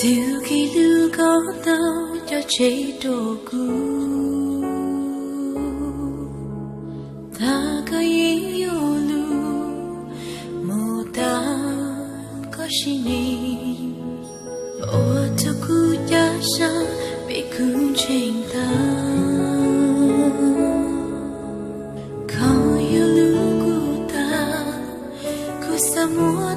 Tus kws lug koj tau coj tseg rua kuv, tas koj yeej yuav lug moog taag koj sib neeg, ua rua kuv ca sab peb kub ntseeg taag. Koj yuav lug kuv taag, kuv xaav muab